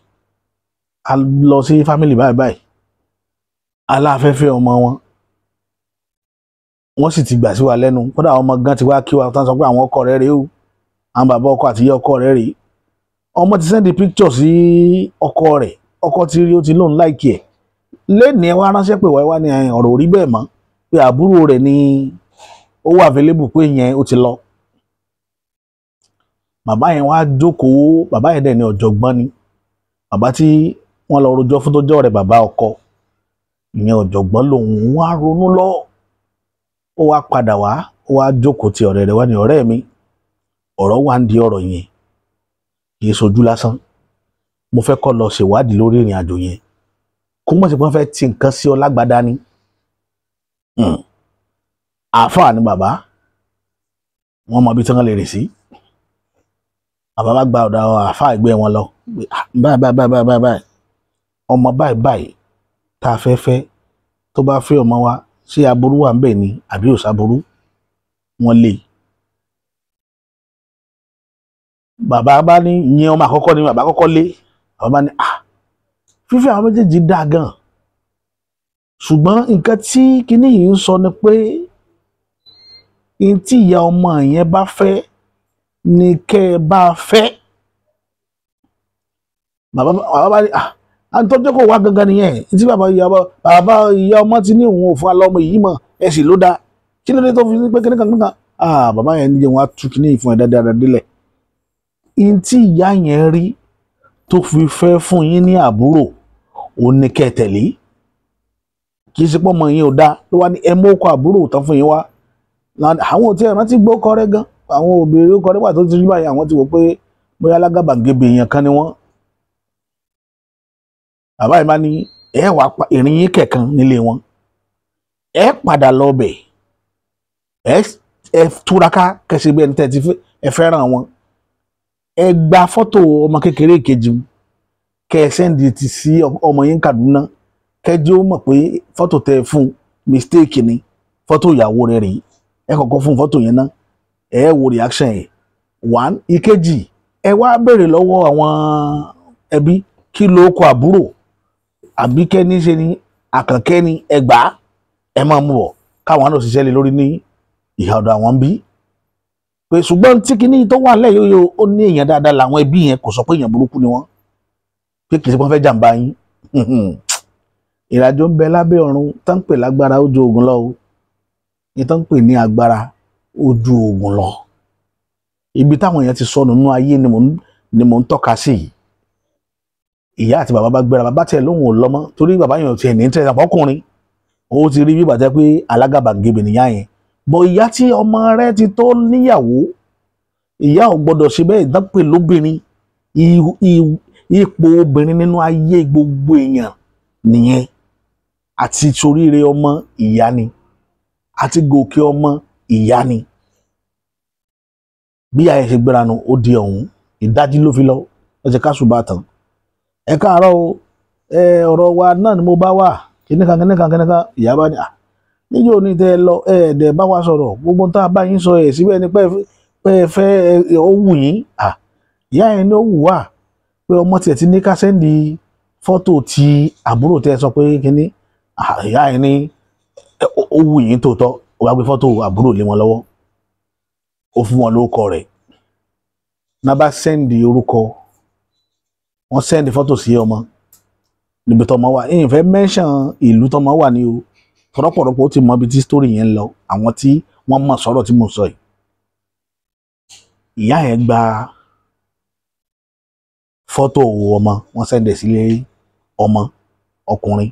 A lọ sí fámìlì báyìí báyìí, aláfẹ́fẹ́ ọmọ wọn, wọ́n sì ti gbà sí wa lẹ́nu. Kódà àwọn ọmọ gan ti wá kí wa tán, sọ pé àwọn ọkọ rẹ̀ rèé o, àwọn bàbá ọkọ àti ìyá ọkọ rẹ̀ rèé. Ọmọ ti sẹ́ndì picture sí ọkọ rẹ̀, ọkọ ti rí, ó ti lóun láìkì ẹ̀. Lẹ́ni ẹ wá ránṣẹ́ pé wáyé wá ní ọ̀rọ̀ orí bẹ́ẹ̀ mọ́, pé àbúrò rẹ̀ ni ó wà available, pé yẹn ó ti lọ. Bàbá yẹn wá jókòó, bàbá yẹn dẹ̀ ní ọ̀jọ̀gbọ́n ni, bàbá tí wọ́n lọ rojọ́ fún tó jọ́ rẹ̀ bàbá ọkọ ìyẹn ọ̀jọ̀gbọ́n lòun wá ronú lọ. Ó wá padà wá, ó wá jókòó ti ọ̀rẹ́ rẹ̀ wá ní, ọ̀rẹ́ mi, ọ̀rọ̀ wà ń di ọ̀rọ̀ yẹn, kì í sojú lásán, mo fẹ́ kó lọ ṣèwádìí lórí ìrìn àjò yẹn, kó mọ̀ sí pé wọ́n fẹ́ ti nǹkan sí ọ lágbádá ni. Àáfàá ni bàbá, wọ́n mọ ibi tí wọ́n lè rìn sí. Bàbá bá gba ọ̀dọ̀ àáfàá ẹgbẹ́ wọn lọ, báyìí báyìí báyìí báyìí báyìí, ọmọ báyìí báyìí tá a fẹ́ fẹ́, tó bá fẹ́ ọmọ wa, ṣé aburú wà ń bẹ̀ ni àbí ò sáburú? Wọ́n lè. Bàbá bá ní ìyẹn ọmọ àkọ́kọ́ ni bàbá kọ́kọ́ lé. Bàbá bá ní fífẹ́ àwọn méjèèjì dáa gan, ṣùgbọ́n nǹkan tí kinní yìí ń sọ ni pé n tí ìyá ọmọ yẹn bá fẹ́ ni kẹ́ ẹ bá fẹ́. Bàbá bá ní àtọ́jọ́ kò wá gangan nìyẹn tí bàbá ìyá ọmọ ti ní òun ò fún alọ́mọ yìí mọ̀ ẹ sì ló dáa, kí ló dé tó fi ní pé kíní kan kíní kan. Bàbá yẹn níjẹ́ wọn á tú kíní ìfún ẹ dáadáa délẹ̀. N tí ìyá yẹn rí tó fi fẹ́ fún yín ní àbúrò òun ni kẹ́ tẹ̀lé, kì í ṣe pọ́ ọmọ yín ò dáa ló wá ní ẹ mú ọkọ àbúrò tán fún yín wá. Àwọn ò tí ẹ rántí gbọ́ kọrẹ́ gan, àwọn òbèrè kọrẹ́ wà tó ti rí báyìí, àwọn ti wò pé bóyá alágàbàgebè èèyàn kan ni wọ́n. Bàbá yìí máa ní ẹ wàá pa ìrìn yín kẹ̀kan nílé wọn, ẹ padà lọ bẹ̀, ẹ túraká kẹsì bí ẹni tẹ́ ẹ fẹ́ràn wọn, ẹ gba fọ́tò ọmọ kékeré kejì kẹ ẹ sẹ́ndì ti sí ọmọ yín Kaduna, kẹjọ mọ̀ pé fọ́tò tẹ fún mistake ni, fọ́tò ìyàwó rẹ̀ rèé, ẹ kọ́kọ́ fún fọ́tò yẹn ná, ẹ wo reaction ẹ. One ìkejì, ẹ wá béèrè lọ́wọ́ àwọn ẹbí kí ló kọ àbúrò àbí kẹ́ni ṣe ni àkànkẹ́ ni, ẹ gbà á ẹ máa mú bọ̀ káwọn náà ṣiṣẹ́ lé lórí ní ìhà ọ̀dọ̀ àwọn bí. Pé ṣùgbọ́n tí kinní tó wà lẹ́yìn yóò ó ní èèyàn dáadáa làwọn ẹbí yẹn, kò sọ pé èèyàn burúkú ni wọ́n, pé kì í ṣe pé wọ́n fẹ́ jàǹbá yín. Ìrìnàjò ń bẹ lábẹ́ ọ̀run tá ń pè lágbára ó ju oògùn lọ o, ní tá ń pè ní agbára ó ju oògùn lọ. Ibi táwọn èèyàn ti sọnù nínú ayé ni mò ń tọ́ka sí yìí. Ìyá àti bàbá bá gbéra, bàbá tiẹ̀ lóhùn ò lọ́mọ torí bàbá yẹn ò tiẹ̀ ní tẹ̀sán ọkùnrin, ó ti rí bí bàtẹ́ pé alágàbàgebè nìyá yẹn. Bọ̀ ìyá tí ọmọ rẹ̀ ti tó níyàwó, ìyá ò gbọ́dọ̀ ṣe bẹ́ẹ̀ dápè lóbìnrin. Ipò obìnrin nínú ayé gbogbo èèyàn nìyẹn. Àti soríire ọmọ ìyá ni, àti gòkè ọmọ ìyá ni. Bí ìyá yẹn ṣe gbéra nu, ó di ọ̀hún ìdájí ló fi lọ, ó ti ká ṣùgbọ́n àtàn. Ẹ káàárọ̀ o, ọ̀rọ̀ wa náà ni mo bá wà kíníkan kíníkan kíníkan. Ìyá bá ní níjó ní tẹ lọ ẹ dẹ̀ bá wa sọ̀rọ̀, gbogbo tá a bá yín sọ ẹ̀ síbẹ̀ ni pé ẹ fẹ́ ó wù yín. Ìyá yẹn ní ó wù wá pé ọmọ tiẹ̀ ti ní ká sẹ́ndì fọ́tò ti àbúrò tẹ́ sọ pé kíní. Ìyá yẹn ní ó wù yín tòótọ́, ó bá gbé fọ́tò àbúrò lé wọn lọ́wọ́, ó fún wọn lórúkọ rẹ̀. Náà bá sẹ́ndì orúkọ, wọ́n sẹ́ndì fọ́tò sí ọmọ níbi tọmọ wà. Ìyẹn fẹ́ mẹ́ńṣàn ìlú tọmọ wà ní o, tọ́rọ̀pọ̀rọ̀pọ̀ ó ti mọ ibi tí sítórì yẹn ń lọ, àwọn tí wọ́n mọ̀ sọ̀rọ̀ tí mo sọ yìí. Ìyá yẹn gba fọ́tò ọmọ, wọ́n sẹ́ndẹ̀ sílé ọmọ ọkùnrin,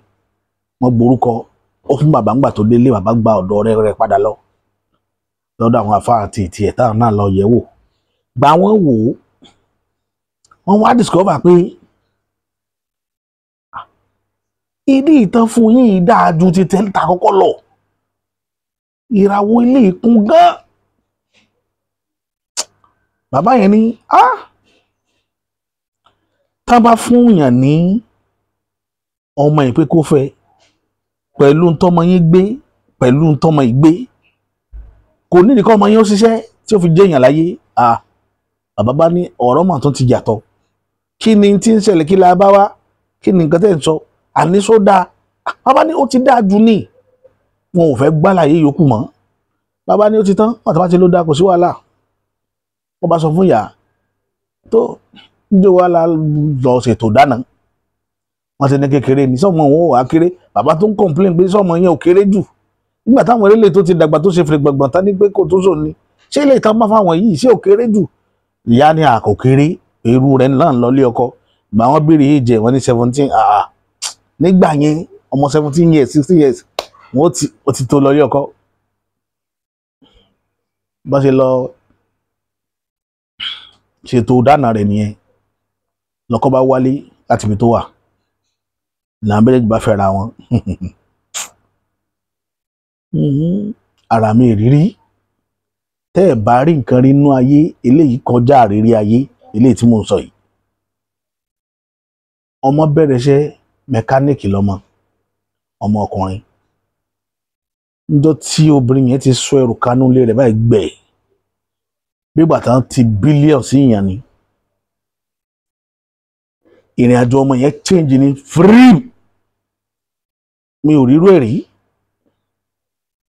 wọ́n gborúkọ ó fún bàbá. Ńgbà tó délé, bàbá gba ọ̀dọ̀ ọ̀rẹ́ rẹ̀ padà lọ lọ́dọ̀ àwọn afá àti ìtì ẹ̀ táwọn náà lọ yẹ̀ wò. Gbà wọ́n wò ó, wọ́n wá discover pé ìdí ìtàn fún yín dáa ju ti tẹ́lẹ̀ àkọ́kọ́ lọ, ìràwọ̀ ilé ìkún gan. Bàbá yẹn ní tá bá fún yàn ní ọmọ yìí pé kó fẹ́, pẹ̀lú ntọ́mọ yín gbé, pẹ̀lú ntọ́mọ yìí gbé, kò ní nìkan ọmọ yín ó ṣiṣẹ́ tí ó fi jẹ́ èèyàn láyé. Bàbá bá ní ọ̀rọ̀ mà tún ti yàtọ̀, kí ni tí ń ṣẹlẹ̀, kí la bá wá, kí ni nǹkan tẹ́ ń sọ, àní só dáa. Bàbá ní ó ti dáa jù ní, wọn ò fẹ́ gbálàyé yòókù mọ́. Bàbá ní ó ti tán, wọn àti bá ti ló dáa kò sí wàhálà. Wọ́n bá sọ fún ìyá tó níjó wa la lọ ṣètò dáná, wọ́n ti ní kékeré ní sọmọ òun ò wá kéré. Bàbá tó ń complain pé sọmọ yẹn ò kéré jù nígbà táwọn eléyìí tó ti dàgbà tó ṣe fèrè gbọ̀ngbọ̀n tán ní pé kò tó sọ ni, ṣé ilé ìtàn bá fáwọn yìí ṣé ò kéré jù? Ìyá ní àkò kéré, irú rẹ̀ náà lọ lé ọkọ. Gbà wọ́n béèrè yìí jẹ wọ́n ní 17, nígbà yẹn ọmọ 17 years 16 years wọ́n ti tó lọ lé ọkọ. Bá ṣe lọ ṣètò dáná rẹ̀ nìyẹn, lọ́kọ bá wálé láti ibi tó wà, làwọn méjèèjì bá fẹ́ra wọn. Ara mi ìrírí tẹ́ ẹ̀ bá rí nǹkan rí inú ayé, eléyìí kọjá àrírí ayé eléyìí tí mò ń sọ yìí. Ọmọ bẹ̀rẹ̀ iṣẹ́ mẹkáníìkì lọ́mọ, ọmọ ọkùnrin. Níjọ́ tí obìnrin yẹn ti sọ ẹrù kanú ilé rẹ̀ báyìí gbẹ̀, bí ìgbà tán ti bílíọ̀nù sí ìyàn ni. Ìrìn àjò ọmọ yẹn change ní free, mi ò rírú ẹ̀ rí.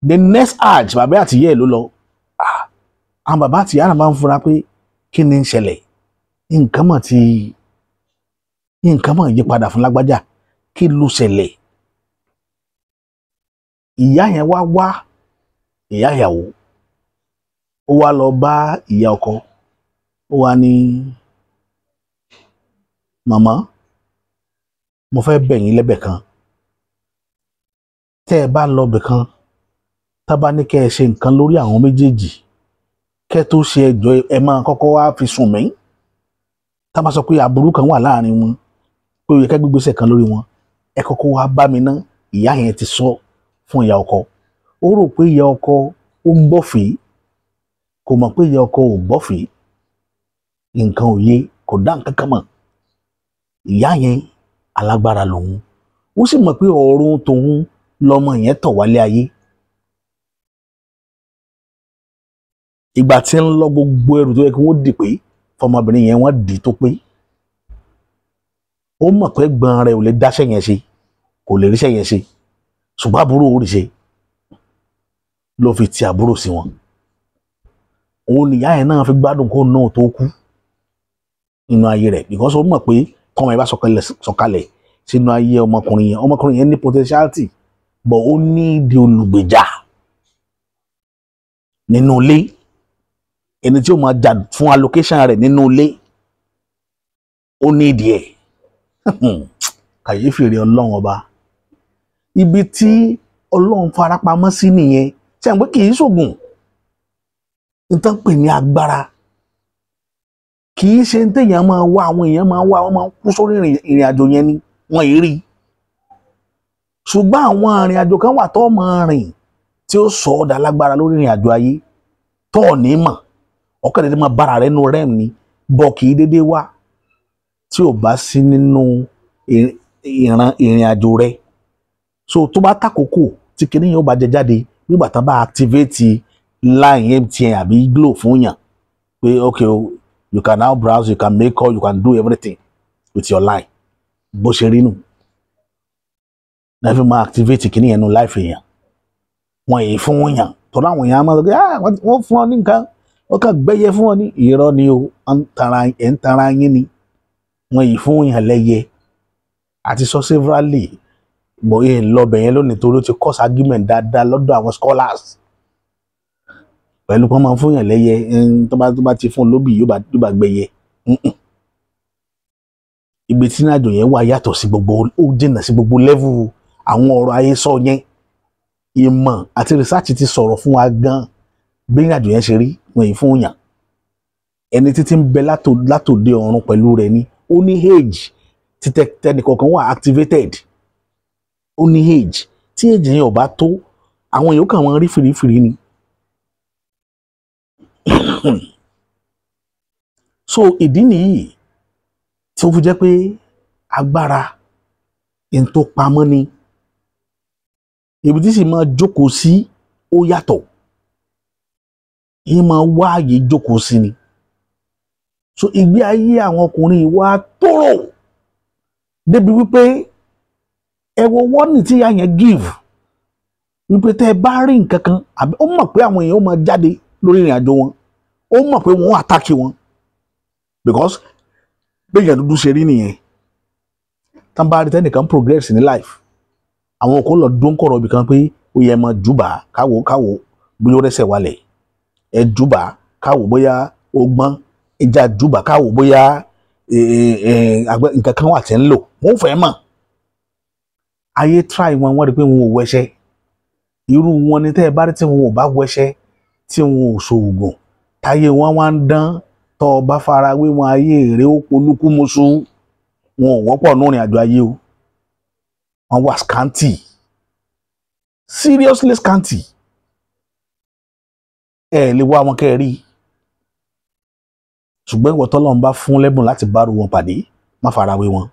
The next hajj, bàbá àti ìyá ẹ̀ ló lọ. Àwọn bàbá àti ìyá náà máa ń fura pé kí ni ń ṣẹlẹ̀, nǹkan mọ̀ ti nǹkan mọ̀ yí padà fún lágbájá, kí ló ṣẹlẹ̀? Ìyá yẹn wá wá ìyá ìyàwó, ó wá lọ bá ìyá ọkọ, ó wá ní, màmá, mo fẹ́ bẹ̀ yín lẹ́bẹ̀ kan. Tẹ́ ẹ bá lọ bẹ̀ kan, tá bá ní kẹ́ ẹ ṣe nǹkan lórí àwọn méjèèjì, kẹ́ tó ṣe ẹjọ́, ẹ máa kọ́kọ́ wá fi sùn mí. Tá bá sọ pé aburú kan wà láàrin wọn, pé ó yẹ kẹ́ gbégbèsè kan lórí wọn, ẹ kọ́kọ́ wá bá mi ná. Ìyá yẹn ti sọ fún ìyá ọkọ. Ó rò pé ìyá ọkọ ó ń gbọ́fìí, kò mọ̀ pé ìyá ọkọ ò gbọ́fìí, nǹkan ò yé, kò dá nǹkan kan mọ̀. Ìyá yẹn alágbára lòun, ó sì mọ̀ pé ọ̀run tòun lọmọ yẹn tọ̀ wálé ayé. Ìgbà tí ń lọ, gbogbo ẹrù tó yẹ kí wọ́n dì pé fọmọbìnrin yẹn, wọ́n dì tó pé. Ó mọ̀ pé gbọ́n rẹ̀ ò lè dáṣẹ́ yẹn ṣe, kò lè ríṣẹ́ yẹn ṣe, ṣùgbọ́n àbúrò ò rí ṣe, ló fi ti àbúrò sí wọn. Òun nìyá yẹn náà fi gbádùn kó náà tó kú nínú ayé rẹ̀, because ó mọ̀ pé tọ́mọ yẹn bá sọ̀kalẹ̀ sínú ayé ọmọkùnrin yẹn, ọmọkùnrin yẹn ní potentiality, but ó ní ìdí olùgbèjà nínú ilé, ẹni tí ó máa jà fún allocation rẹ̀ nínú ilé, ó ní ìdí ẹ̀. Kàyéfì rẹ̀ Ọlọ́run ọba, ibi tí Ọlọ́run farapamọ́ sí nìyẹn. Ṣé àwọn pé kì í ṣògùn nǹkan pè ní agbára, kì í ṣe téèyàn máa wá, àwọn èèyàn máa wá, wọ́n máa kú sórí ìrìn àjò yẹn ni wọ́n yìí rí. Ṣùgbọ́n àwọn ìrìn àjò kan wà tó máa rìn tí ó sọ ọ́ dà lágbára lórí ìrìn àjò ayé tó ò ní mọ̀, ọkàn dédé máa bára rẹ̀ nù rẹ́ẹ̀mù ni bọ̀, kì í dédé wá tí ò bá sí nínú ìran ìrìn àjò rẹ̀. So tó bá tàkókò tí kinní yẹn ó bá jẹ jáde, nígbà tá bá activate line MTN àbí Glo fún yàn pé okay o, you can now browse, you can make call, you can do everything with your line. Bó ṣe rí nù náà fi máa activate kinní yẹn nù life èèyàn. Wọn èyí fún yàn tọ́lá, àwọn èèyàn á máa sọ pé ah, wọ́n fún ọ ní nǹkan, wọ́n kàn gbẹ́yẹ fún ọ ní. Irọ́ ni o, ẹ̀ ń tara yín ni. Wọ́n yìí fún yàn lẹ́yẹ àti sọ severally bọ̀ ẹ̀ lọ́bẹ̀ yẹn lónìí, torí ó ti cause argument dáadáa lọ́dọ̀ àwọn scholars pẹ̀lú pọ́n máa fún yàn lẹ́yẹ. Tó bá ti fún lóbì, yóò bá gbẹ́yẹ. Ibi tí ìrìnàjò yẹn wà yàtọ̀ sí gbogbo, ó jìnnà sí gbogbo level àwọn ọ̀rọ̀ ayé sọ yẹn. Ìmọ̀ àti research ti sọ̀rọ̀ fún wa gan bí ìrìnàjò yẹn ṣe rí. Wọ́n yìí fún yàn, ẹni títí ń bẹ látòde ọ̀run pẹ̀lú rẹ̀ ni. Ó ní age tí tẹnìkọ̀ọ̀kan wà activated, ó ní age tí age yẹn ò bá tó, àwọn yòókù àwọn rí fìrífìrí ni. So ìdí nìyí tí ó fi jẹ́ pé agbára n tó pamọ́ ni, ibi tí sì máa jókòó sí ó yàtọ̀, yìí máa wá àyè jókòó sí ni. So ìgbé ayé àwọn ọkùnrin wa tóró débi wípé ẹ wo warning tí ìyá yẹn give wípé tẹ́ ẹ bá rí nǹkan kan, àbí ó mọ̀ pé àwọn èèyàn ó máa jáde lórí ìrìn àjò wọn, ó mọ̀ pé wọ́n attack wọn, because béèyàn dúdú ṣe rí nìyẹn. Tán bá rí tẹ́nìkan progress ní life, àwọn kò lọ dún kọ̀rọ̀ ibì kan pé ó yẹ máa júbà káwò káwò bóyá ó rẹ́sẹ̀ wálẹ̀, ẹ júbà káwò bóyá ó gbọ́n, ìjà júbà káwò bóyá nǹkan kan wà tí ń lò, wọ́n fẹ́ mọ̀. Ayé try wọn, wọ́n rí pé wọn ò wẹṣẹ́. Irú wọn ni tẹ́ ẹ bá rí tí wọn ò bá wẹṣẹ́, tí wọn ò ṣoògùn, táyé wọn wá ń dán. Tọ́ ọ bá fara wé wọn, ayé èrè ó polúkúmuṣu. Wọn ò wọ́pọ̀ nínú ìrìn àjò ayé o. Wọ́n wà scanty, seriously scanty. Ẹ lè wá wọn kẹ́ ẹ rí. Ṣùgbọ́n ìwọ tọ́lọ́run bá fún lẹ́bùn láti bárù wọn pàdé, má fara wé wọn.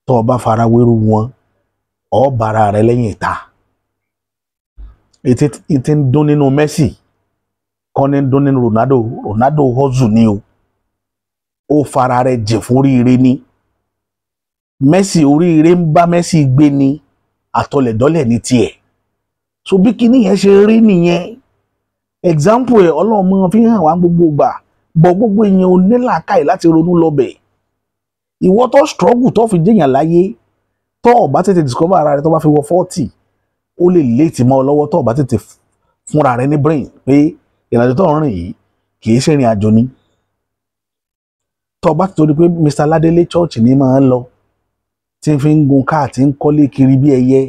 Tọ́ ọ bá fara wérú wọn, ọ bára rẹ lẹ́yìn ìta. Ètí ń dún nínú Messi kọ́ ní ń dún nínú Ronaldo. Ronaldo hustle ni o, ó fara rẹ̀ jìn fún oríire ni. Messi oríire ń bá Messi gbé ni, àtọlẹ̀dọ́lẹ̀ ní tiẹ̀. So bí kinní yẹn ṣe rí nìyẹn. Example ẹ̀ Ọlọ́run máa fi hàn wá gbogbo gbà, bọ̀ gbogbo èèyàn ò ní làákàyè láti ronú lọ́bẹ̀. Ìwọ tó struggle tó fi jẹ́yàn láyé, tó o bá tètè discover ara rẹ tó bá fi wọ 40, ó lè late mọ́ ọ lọ́wọ́ tó o bá tètè fúnra rẹ ní brain pé ìrìnàjò tó ń rìn yìí kì í ṣe ìrìn àjò ni. Tó o bá ti torí pé Mr. Ládélé church ní máa ń lọ, tí ń fi ń gun káà tí ń kọ́lé kiri bí ẹyẹ,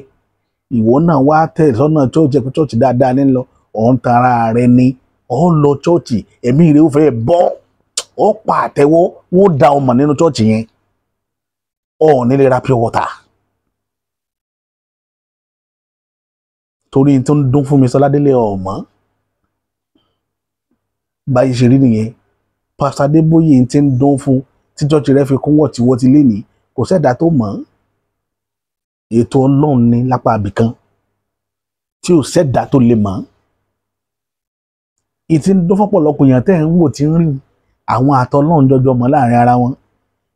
ìwọ náà wá tẹ̀ sọ́nà church ẹ̀ pé church dáadáa ní lọ, ọ̀ ń tara rẹ ni, ọ̀ ń lọ church, ẹ̀mí rẹ ó fẹ́ bọ́, ọ̀ pa àtẹ́wọ́, wọ́n da ọmọ nínú church yẹn, ọ̀ ní lè ra pure water. Torí tó ń dún fún Mr. Ládélé ọ̀mọ́ báyìí ṣe rí nìyẹn. Pastor Adébóyè ti ń dún fún tí church rẹ fi kún wọ̀tíwọ́tí lénìí, kò sẹ́dá tó mọ̀ ọ́n. Ètò Ọlọ́run ní lápá abìkan tí ò sẹ́dá tó lè mọ̀ ọ́n. Ìtì ń dún fọ́pọ̀lọpọ̀ èèyàn tẹ́ ẹ̀ ń wò tí ń rìn, àwọn àtọlọ́run jọjọ mọ̀ láàrin ara wọn.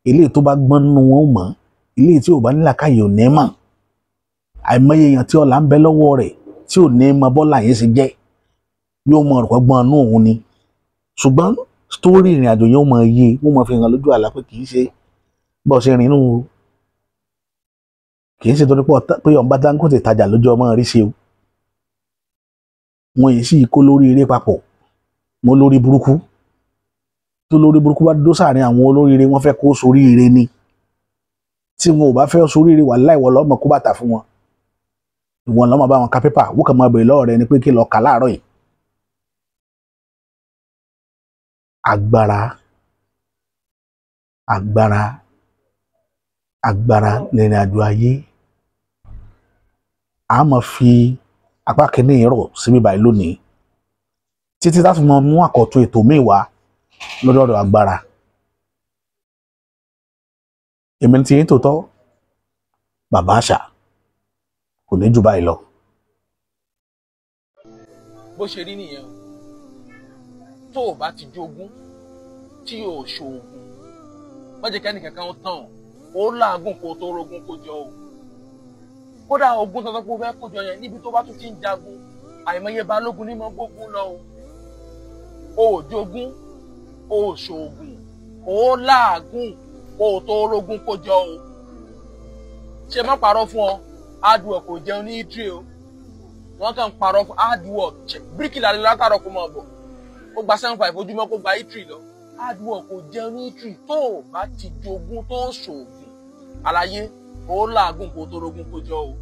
Eléyìí tó bá gbọ́n nínú wọn ò mọ̀, eléyìí tí ò bá nílàkàyè ò ní mọ̀. Àìmọye èèyàn tí ọlà ń bẹ lọ́wọ́ rẹ̀ tí ò ní mọ bọ́lá yẹn ṣe jẹ́, yóò mọ ọ̀rọ̀ gbọ́n inú òun ni. Ṣùgbọ́n sítórì ìrìn àjò yẹn ó mọ iye, wọ́n mọ fi hàn lójú àlá pé kì í ṣe bọ́ ṣe rìn inú o, kì í ṣe torí pé ọ̀nba Dangote tajà lójú ọmọ rí ṣe o. Wọn yìí sì kó lórí eré papọ̀ mọ́ lórí burúkú. Tó lórí burúkú bá dó sáàrin àwọn olóríire, wọ́n fẹ́ kó soríire ni. Tí wọn ò bá fẹ́ soríire, wà láì wọ́n lọ́mọ kó bàtà fún wọn, ìwọ̀n lọ́mọ bá wọn ka pépà, wọ́n kàn máa bèrè lọ́wọ́ rẹ ni pé kí lọ́ọ́ kà láàárọ̀ yìí. Agbára, agbára, agbára lẹ́rìn àjò ayé. A máa fi apá kìíní rọ̀ síbí báyìí lónìí títí tá a fi máa mú àkọ́tún ètò míì wá lórí ọ̀rọ̀ agbára. Èmi ti yín tòótọ́, Bàbá Àṣà, kò ní jù báyìí lọ. Bó ṣe rí nìyẹn o. Tó o bá ti jogún tí o ṣoògùn, má jẹ́ kẹ́nìkankan ó tàn ó làágùn kó o tó rogún kó jọ o. Kódà ogún tuntun kó fẹ́ kó jọ yẹn, níbi tó bá tún ti ń jagun, àìmọye balógun ní mọ́ gbógun lọ o. O ò jogún, o ò ṣoògùn, ó làágùn kó o tó rogún kó jọ o. Ṣe má parọ́ fún ọ, hard work kò jẹun ní Italy o. Wọ́n kàn ń parọ́ fún hard work. Bíríkìlà lè látàrọ̀ kó máa bọ̀, ó gba 7.5 ojúmọ́ kó gba Italy lọ. Hard work kò jẹun ní Italy. Tó o bá ti jogún tó o ṣoògùn, àlàyé ó làágùn kó o tó rogún kó jọ o.